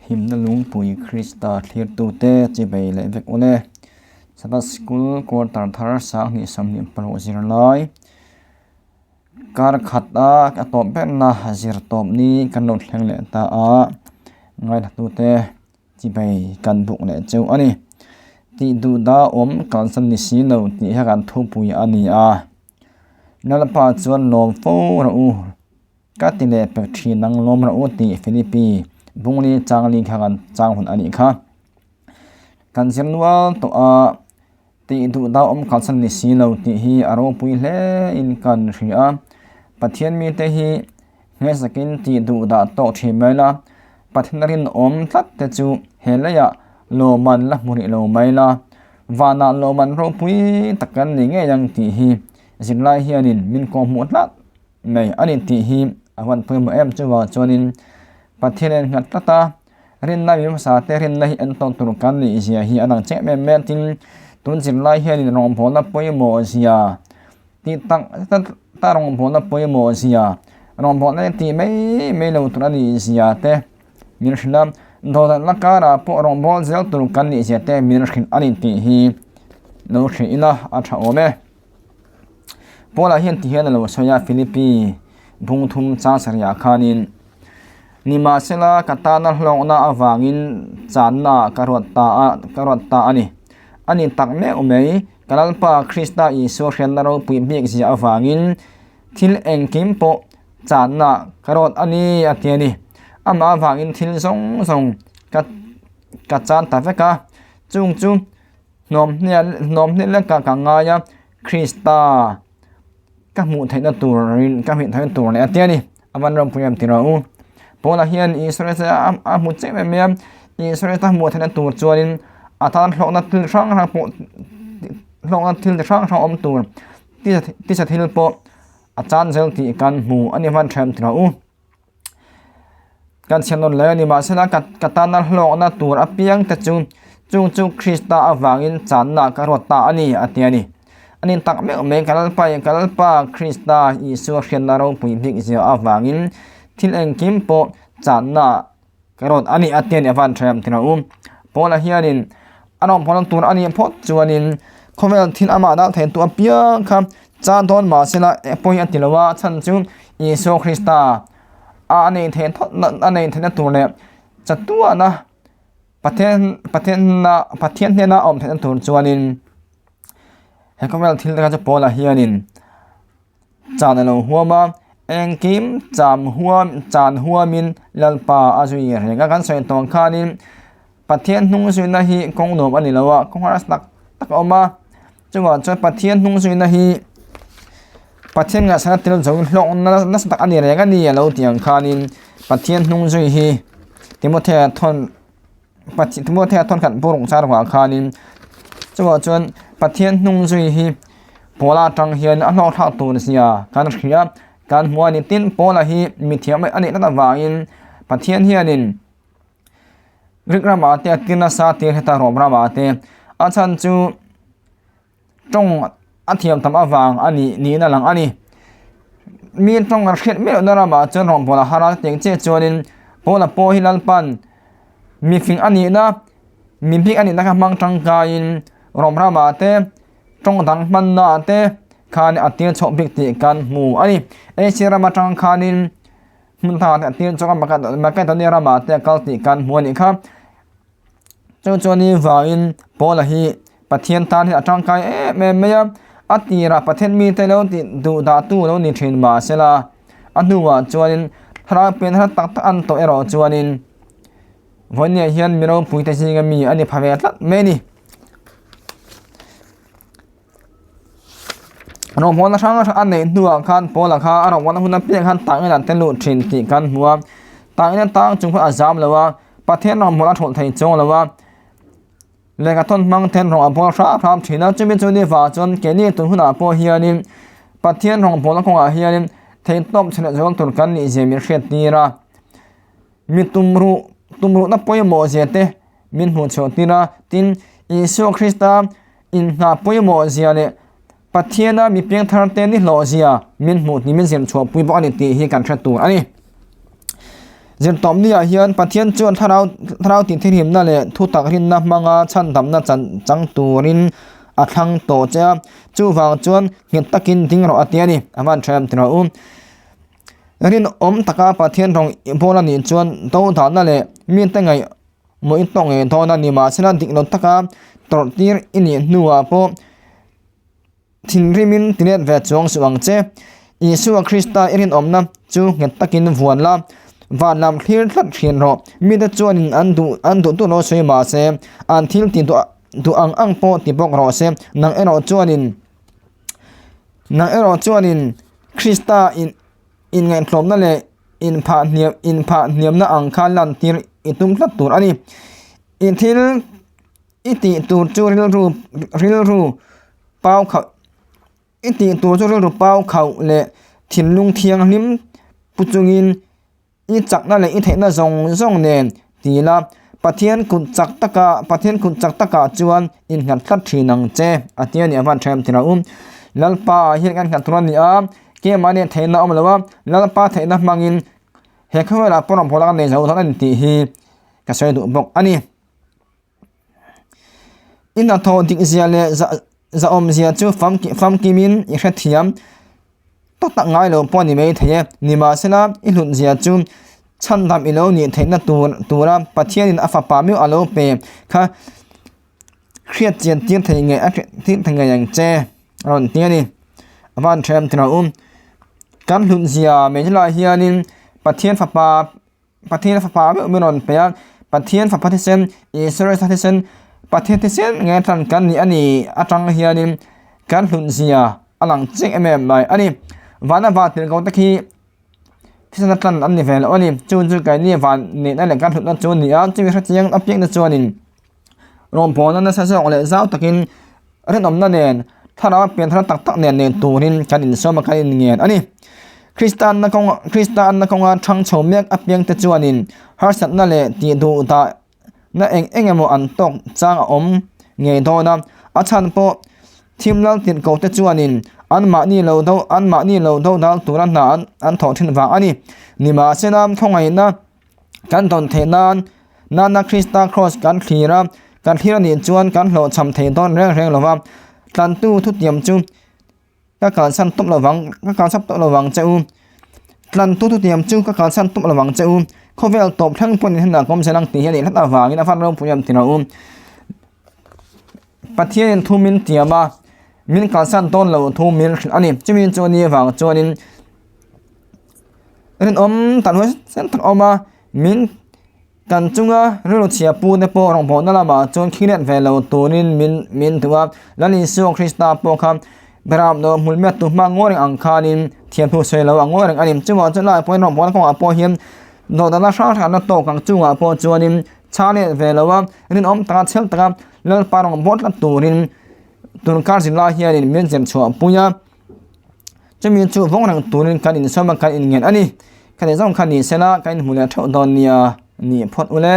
Himna lungpui Krista thlirtute chibei leh vek ule. Sabbath School quarter thar 2026 zirlai kar khat a a tawp berna zir tawp ni kan lo thleng leh ta a, ngaihlatute chibei kan buk leh cheu a ni. Tih duh da awm kalsan ni si lo tih hi kan thupui a ni a. Lalpa chuan lawm fo rawh u. Ka ti leh pek thin ang lawm rawh u tih Philippi Bungli Changli kha kan chang hun a nih kha. Kan zir nual tawh a, tih duh dau awm kalsan ni si lo tih hi a ropui hle in kan hria a. Pathian mite hi hmelsakin tih duh dah tawh thin mai la, Pathian rinawm tlat te chu he leiah lawman la hmu rih lo mai la, vanah lawman ropui tak kan ni ngei ang tih hi zirlai hianin min kawhhmuh tlat Nei a ni tih hi a van pawimawh em chuvang chuanin Pathian a innghat tlat a, rinna mi hmasa te rinna hi entawn tur kan nih zia hi a dang chiah em em tin tun zirlai hianin rawngbawlna pawimawh zia tih tak tak rawngbawlna pawimawh zia rawngbawlna hi tih mai mai lo tur a nih zia te min hrilh a, dawhdanna karah pawh rawngbâwl zel tur kan nih zia te min hrilh a ni tih hi lo hrilh ila a tha awm e. Paula hian ti hian a lo sawi a, Philippi bung thum chang sarihah khanin, Nimahsela ka tana hlawkna avangin channa ka ruat ta a, ka ruat ta a ni. A ni tak meuh mai, ka Lalpa Krista Isua hriatna ropui bik zia avangin thil engkim pawh channa ka ruat a ni, a ti a ni. Amah avangin thil zawng zawng ka ka chan ta vek a, chung chu Hnawmhne leka ka ngai a, Krista ka hmuh theihna tur in ka hmuh theihna tur leh a tia ni. A van rampui em tira u. Paula hian Israel te a hmu chiah em em a, Israel te a hmuh theihna tur chuanin a tan hlawkna thil hrang hrang pawh hlawkna thil chi hrang hrang awm tur tisa thil pawh a chan zel tih kan hmu a ni hman tha em tira u. Kan chhiat nawn leh a ni mahsela ka ka tana hlawkna tur apiang te chu chung chu Krista avangin channa ka ruat ta a ni a ti a ni. A ni tak meuh mai ka Lalpa ka Lalpa Krista Isua hriatna ropui bik zia avangin thil engkim pawh channa ka ruat a ni a ti a ni a van tha em ti rawh u. Paula hianin a rawngbawlna tur a nih phawt chuanin khawvel thil amah dal thei tu apiang kha Chan dawn mahsela pawi a ti lo a, chhan chu Isua Krista a nei theih thawt a nei theihna tur leh chatuana Pathian Pathianna Pathian hnena a awm theihna tur chuanin he khawvel thil te kha chu Paula hianin chan a lo huam a, engkim cham huam chan huamin Lalpa a zui reng a kan sawi tawh ang khanin Pathian hnung zuina hi kawng nuam a ni lo a, kawng harsa tak tak a awm a. Chuvang chuan Pathian hnung zuina hi Pathian ngaihsakna tel zo hlawkna nasa tak a ni reng a ni a lo tih ang khanin Pathian hnung zui hi Timothea thawn Timothea thawn khat buruk char vang khanin chuvang chuan Pathian hnung zui hi Paula atang hian a hlawk thlak tur zia kan hria kan hmu a ni. Tin, Paula hi mithiam a nih tlat avangin Pathian hianin Greek ramah te a tir nasa tir heta Rome ramah te a chhan chu tawng a thiam tam avang a nih niin a lang a ni. Mi tawng an hriat miah lohna ramah chuan rawngbawla har a teng chiah chuanin Paula pawh hi Lalpan mifing a nihna mi bik a nihna kha hmang tangkaiin Rome ramah te tawng dang hmanna te khan a tir chhoh bik tih kan hmu a ni. Asia ram atang khanin Hmun hna te a tir chawk a Makedonia ramah te a kal tih kan hmu a nih kha. Chu chuan i vangin Paula hi Pathian tan hian a tangkai em em mai a, a tirah Pathian mite lo tih duh dah tu lo ni thin mahsela a hnuah chuanin thlarau pian har tak tak an tawh erawh chuanin vawinia hian mi ropuite zinga mi a ni pha ve tlat mai a ni. Rawngbawlna hrang hrang a neih hnuah khan Paula kha a rawngbawlna hun apiang khan tangin an tel luh thin tih kan hmu a, tangin a tang chung khan a zam lo a, Pathian rawngbawlna a thawlh thei chuang lo a, lehkha thawn hmang ten rawng a bawl hrang hrang thin a, chumi chu ni vang chuan keini tun hunah pawh hianin Pathian rawngbawlna kawngah hianin theihtawp chhe leh zual tur kan nih zia min hriat tir a, mi tumruh tumruhna pawimawh zia te min hmuh chhuah tir a, tin Isua Krista Inhna pawimawh zia leh Pathiana mi piangthar te ni hlawh zia min hmuh hni min zirchhuah pui bawk a ni tih hi kan hre tur a ni. Zirtawpniah hian Pathian chuan thlarau thlarau tihthihlimna leh thutak rinna hmanga chhandamna chan chang turin a thlang tawh che a, chuvang chuan nghet takin ding rawh a ti a ni. A van tha em ti rawh u. Rinawm taka Pathian rawng i bawl a nih chuan dodahna leh mite ngaih mawh i tawk ngei dawn a ni. Mahsela dik lo taka tawrh tir i nih hnuah pawh Thinrimin tilet ve chuang suh ang che. Isua Krista i rinawmna chu nghet takin vuan la, van lam thlir tlat thin rawh. Mite chuanin an duh an duh duh lo sawi mah se, an thil ti duh duh ang ang pawh ti bawk rawh se. Nang erawh chuanin nang erawh chuanin Krista in inngaihtlawmna leh inphah hniam inphah hniamna ang kha lantir i tum tlat tur a ni. I thil I tih tur chu rilru rilru pau khauh i tih tur chu rilru pau khauh leh thinlung thianghlim pu chungin i chakna leh i theihna zawng zawng nen ti la Pathian kut chak taka Pathian kut chak takah chuan innghat tlat thin ang che a ti a nih avang tha em ti lo u Lalpa ah hian kan nghat tur a ni a keimahni theihna awm lo a Lalpa theihna hmangin he khawvelah pawh rawn pawh lak a nei zo dawn a ni tih hi ka sawi duh bawk a ni. I hnathawh dik zia leh zahawm zia chu famkimin i hrethiam tak tak ngai lo pawh a ni mai thei e. Nimahsela, i hlut zia chu chhandam i lo nih theihna tur tura Pathianin a fapa meuh a lo pe kha hriat chian tir thei ngei a hriat thei ngei ang che a rawn ti a ni. A van ṭhiam tirh u. Kan hlut zia mai helaiah hianin Pathian fapa Pathian fapa meuh min rawn pe a, Pathian fapa thisen, Isua Krista thisen, Pathian thisen nge tlan kan nih a ni atang hianin kan hlut zia a lang chiang em em mai a ni. Vana van tirh ko te khi thisen atlan an ni ve loh a ni. Chu chu keini van nihna leh kan hlutna chu a ni a, chumi hrechiang apiang te chuanin Rawngbawlna nasa zawk leh zau takin rinawmna nen thlarau pianthar tak tak nen nei turin kan insawm a kan inngen a ni. Kristanna kawnga Kristanna kawnga thang chho mek apiangte chuanin harsatna leh tih duh dahna eng eng emaw an tawk chang a awm ngei dawn a, a chhan pawh thim lal tirhkoh te chuanin anmahni lo do anmahni lo do dal tura hna an an thawh thin vang a ni. Nimahsela khawngaihna Kan dawn theih nan nana Krista Kraws kan thlir a, kan thlir a nih chuan kan hlawhchham thei dawn reng reng lo va, tlantu thutiam chu ka kalsan tawp lo vang, ka kalsan tawp lo vang che u. Tlantu thutiam chu ka kalsan tawp lo vang che u. Khawvel tawp thleng pawhin henah ka awm zel ang tih hi a nih hlat avangin a van ropui em ti lo u. Pathianin thu min tiam a, min kalsan dawn lo thu min hrilh a ni. Chumi chu a ni avang chuanin Rinawm tak huai sen tak a awm a, min kan chunga rilru chhia pu te pawh rawngbawlna lamah chuan khilet ve lo turin min min duh a, Lal Isua Krista pawh kha Beram lo hmul miat tu hma ngawi reng ang khanin thiamthu sawi lo a ngawi reng a ni. Chuvang chuan lai pawhin rawngbawlna kawngah pawh hian dawhdahna hrang hrang na tawk ang chungah pawh chuanin chhang let ve lo a, rinawm taka chhel taka Lalpa rawngbawlh tlat turin tunkar zirlai hianin min zir chhuah pui a. Chumi chu vawng reng turin kan insawm a, kan inngen a ni. Khati zawng kha ni sela kan inhmu leh theuh dawn nia, ni phawt ule.